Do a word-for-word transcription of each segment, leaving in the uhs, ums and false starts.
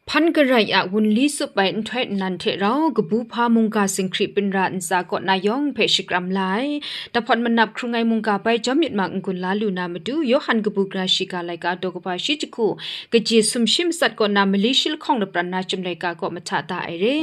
Hpan garai a wunli tsup ai nhtoi nnan hte rau, kabu hpa mungga zinghkri binra ntsa kaw na yawng hpe shakram la ai. Dahpawt manap hkrung ai mungga bai jawm myit ma n-gun la lu na matu, Yawhan kabu gara shiga laika daw kaba shi jahku, kaji sumshi matsat kaw na mali shi lahkawng lapran na chyum laika kaw mahta da ai re.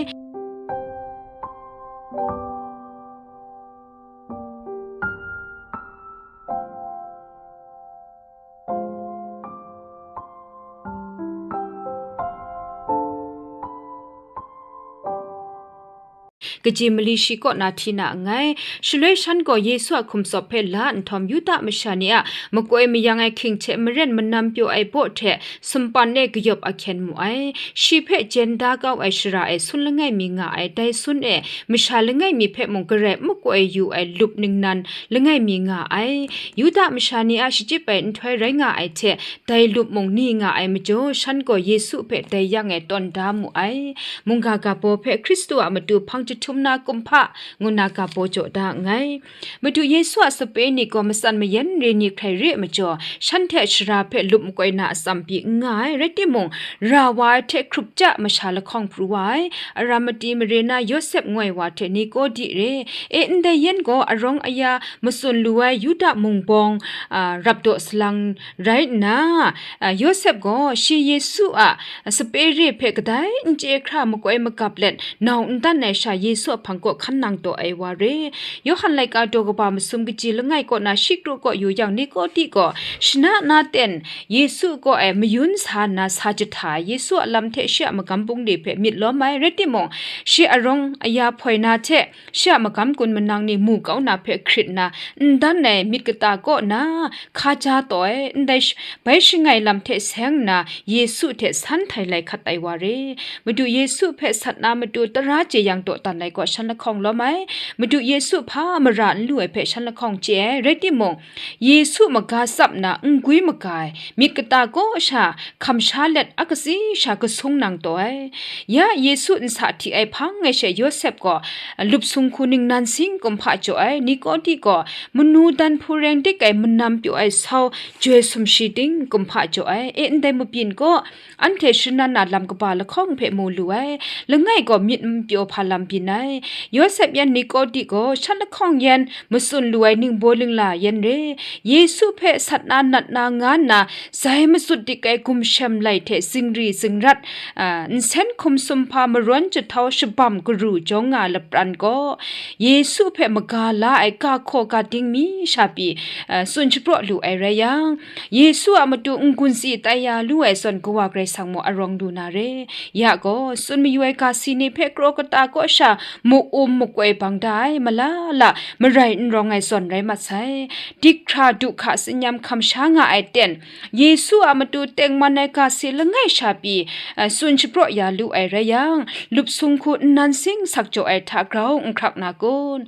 Kaji mali shi kaw na hti na nngai. Shaloi shan gaw Yesu a hkum tsawp hpe la nhtawm, Yuda masha ni a makoi mayang ai hking hte maren manam pyaw ai baw hte sumpan e kayawp ahkyen mu ai. Shi hpe jen da kau ai shara e sun langai mi nga ai, dai sun e masha langai mi hpe mung garai n makoi yu ai lup ningnan langai mi nga ai. Yuda masha ni a shachyip ai nhtoi rai nga ai hte, dai lup mung ni nga ai majaw, shan gaw Yesu hpe dai yang e tawn da mu ai. Mungga ga baw hpe Hkristu a matu hpang jahtum na kumhpa ngu na ga baw jaw da nngai. Madu Yesu a sape ni gaw matsan mayan re ni hkrai re ai majaw, shanhte shara hpe lup makoi na atsam pyi n nga ai. Rai timung, ra wa ai hte hkrup ja masha lahkawng pru wa ai. Aramati mare na Yawsep ngu ai wa hte Nikodi re, e, ndai yan gaw arawng aya matsun lu ai Yuda mungbawng, a, rapdaw salang rai nna, a, Yawsep gaw shi Yesu a sape re hpe kadai n chye hkra makoi magap let nau n dan ai sha Yesu a hpang kaw hkan nang taw ai wa re. Yawhan laika daw kaba masum kaji langai kaw na shi kru kaw yu yang, Nikodi gaw shana na ten Yesu kaw e mayun sa nna sa jahta ai. Yesu a lam hte shi a magam bungli hpe myit lawm ai, rai timung, shi arawng aya hpoi na hte shi a magam gun manang ni mu kau na hpe hkrit nna, n dan ai myit kata kaw na hka ja taw ai, ndai sh-, bai shangai lam hte seng nna Yesu hte san htai lai hkat ai wa re. Madu Yesu hpe sat na matu tara jeyang dawdan ai gaw shan lahkawng lawm ai. Madu Yesu hpa mara n lu ai hpe shan lahkawng chye ai, rai timung, Yesu maga tsap nna n gwi maga ai, myit kata kaw sha hkam sha let a katsi sha kasung nang taw ai. Ya Yesu nsa hti ai hpang ngai she Yawsep gaw lup sung hku ningnan sing kumhpa jaw ai, Nikodi gaw manu dan hpu reng dik ai manam pyaw ai sau joi sumshi ting kumhpa jaw ai, e, ndai mabyin kaw anhte shanan na lam kaba lahkawng hpe mu lu ai, langai gaw myit n pyaw hpa lam byin ai. Yawsep yan Nikodi gaw shan lahkawng yan matsun lu ai ningbaw lingla yan re, Yesu hpe sat na nat na nga nna, zai matsut dik ai gumshem lai hte zingri zingrat, a, nsen hkum sumhpa marawn jahtau shabam garu jawng nga lapran gaw, Yesu hpe maga la ai ga hkaw ga ding mi sha pyi, a, tsun shapraw lu ai rai yang, Yesu a matu n-gun si tai ya lu ai zawn Kawa Karai Kasang mung arawng lu na re. Ya gaw, tsun mayu ai ga si ni hpe kraw kata kaw sha mu-um makoi bang da ai, mala la marai n rawng ai zawn rai mat sai. Dik hkra du hka tsin-yam hkam sha nga ai ten, Yesu a matu tengman ai ga si langai sha pyi, a, tsun shapraw ya lu ai rai yang, lup sung hku nnan sing sak jaw ai hta grau n hkrak na kun?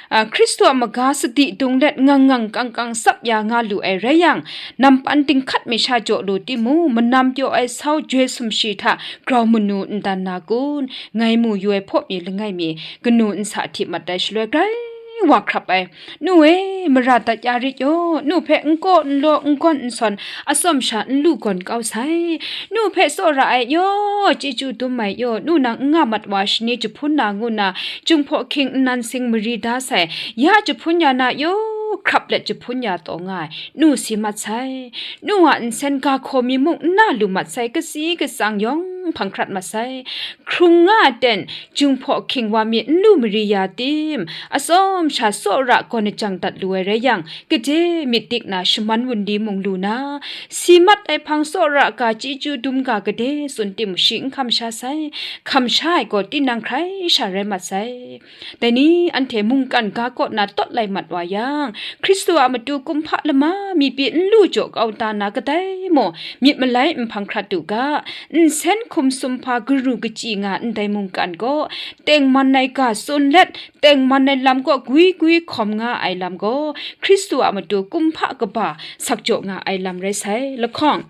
A, Hkristu a maga sadi dung let ngang ngang kang kang tsap ya nga lu ai rai yang, nampan dinghkat mi sha jaw lu timung, manam pyaw ai sau joi sumshi hta grau manu n dan na kun? Ngai mu yu ai hpaw mi langai mi, kanu nsa hti mat ai shaloi grai wa hkrap ai, "Nu e, mara dat ya rit yaw, nu hpe n kaw n law, n gawn n sawn, atsawm sha n lu gawn kau sai. Nu hpe tsawra ai yaw, chyeju dum ai yaw, nu nang n nga mat wa shani jahpun na ngu na, Jinghpaw hking nnan sing mari da sai, ya jahpun ya na yaw, hkrap let jahpun ya taw nga ai, nu si mat sai. Nu a nsen ga hkaw mi mung n na lu mat sai, katsi katsang yawng hpang hkrat mat sai. Hkrung nga ten, Jinghpaw hking wa mi n lu mari ya tim? Atsawm sha tsawra gawn ajang dat lu ai rai yang, gade myit dik na shaman wunli mung lu na, si mat ai hpang tsawra ga chyeju dum ga gade tsun tim shi n hkam sha sai, hkam sha ai gaw tinang hkrai sha rai mat sai." Dai ni anhte mungkan ga kaw na tawt lai mat wa yang, Hkristu a matu kumhpa lama mi pyi n lu jaw kau ta na kadai mung, myit malai n hpang hkrat u ga, nsen hkum sumhpa garu kachyi nga ndai mungkan gaw, tengman ai ga tsun let, tengman ai lam kaw gwi gwi hkawm nga ai lam gaw, Hkristu a matu kumhpa kaba sak jaw nga ai lam rai sai. Lahkawng,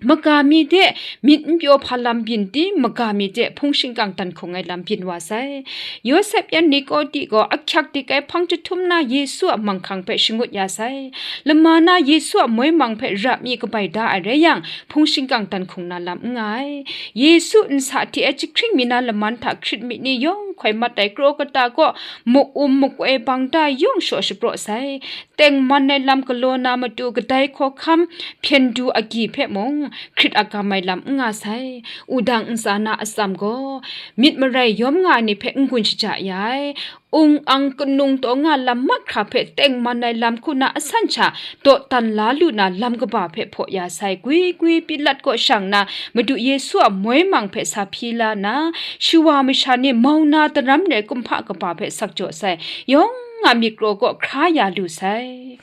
Maga mi de myit n pyaw hpa lam byin tim, maga mi de hpung shingkang dan hkung ai lam byin wa sai. Yawsep yan Nikodi gaw ahkyak dik ai hpang jahtum na Yesu a manghkang hpe shangut ya sai. Lama na Yesu a moi mang hpe ra mi kabai da ai rai yang, hpung shingkang dan hkung na lam n nga ai. Yesu nsa hte ai jahkring mi na laman hta hkrit mi ni yawng hkoi mat ai kraw kata kaw, ma-um makoi bang da yawng shaw shapraw sai. Tengman ai lam galaw na matu kadai hkawhkam hpyen du agyi hpe mung, hkrit agam ai lam n nga sai. Wudang ntsa na atsam gaw, myit marai yawm nga ai ni hpe n-gun shaja ya ai. Ung ang kanung taw nga lam mahkra hpe tengman ai lam hku na asan sha dawdan la lu na lam kaba hpe hpaw ya sai. Gwi gwi Pilat kaw shang na, Madu Yesu a moi mang hpe sa hpyi la na, shawa masha ni mau na daram rai kumhpa kaba hpe sak jaw sai. Yawng a myit kraw kaw hkra ya lu sai.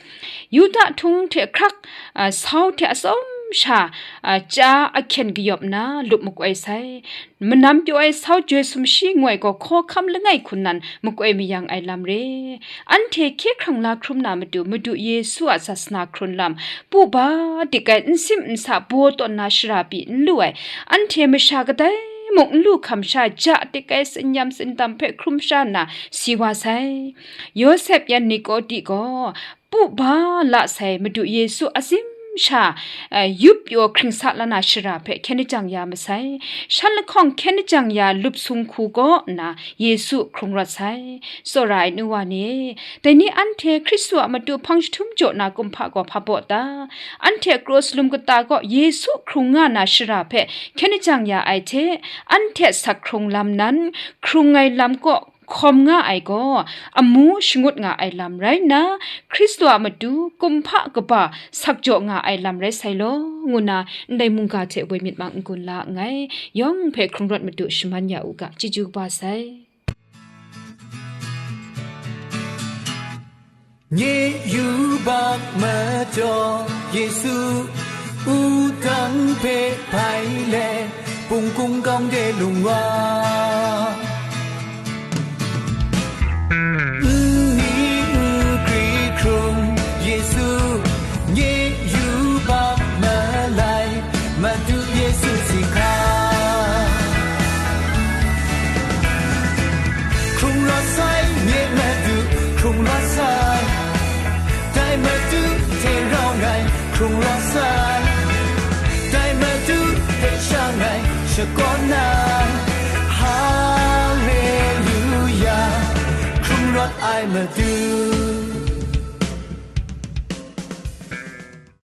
Yuda htung hte hkrak, a, sau hte atsawm sha, a, chya ahkyen kayawp nna lup makoi sai. Manam pyaw ai sau joi sumshi ngoi gaw hkawhkam langai hku nan makoi mayang ai lam re. Anhte hkye hkrang la hkrum na matu, Madu Yesu a sasana hkrun lam, pu ba dik ai, n sim n sa baw tawn na shara pyi n lu ai, anhte masha kadai mung n lu hkam sha, ja dik ai, tsin-yam tsindam hpe hkrum sha nna si wa sai. Yawsep yan Nikodi gaw, pu ba la sai Madu Yesu a tsim sha, eh, yup pyaw hkring sa la na shara hpe hkyen ajang ya masai. Shan lahkawng hkyen ajang ya lup sung hku kaw nna Yesu hkrung rawt sai. Tsawra ai nu wa ni e, dai ni anhte Hkristu a matu hpang jahtum jaw na kumhpa gaw hpa baw ta? Anhte kraw salum kata kaw Yesu hkrung nga na shara hpe hkyen ajang ya ai hte, anhte sak hkrung lam nan, hkrung ai lam kaw hkawm nga ai gaw, amu shangut nga ai lam rai nna, Hkristu a matu kumhpa kaba sak jaw nga ai lam rai sai law, ngu na ndai mungga hte woi myit mang n-gun la nngai. Yawng hpe hkrung rawt madu shaman ya u ga, chyeju kaba sai. Nye yubak majaw Yesu wudang hpe hpai let, pungkung kawng de lung wa. Nni nkri hkrung Yesu nye yubak malai, Madu Yesu si hkra. Hkrung rawt sai, nye Madu, hkrung rawt sai. Dai Madu hte rau ngai, hkrung rawt sai. Dai Madu hpe sha ngai, shakawn ai. Haleluya, hkrung rawt ai Madu.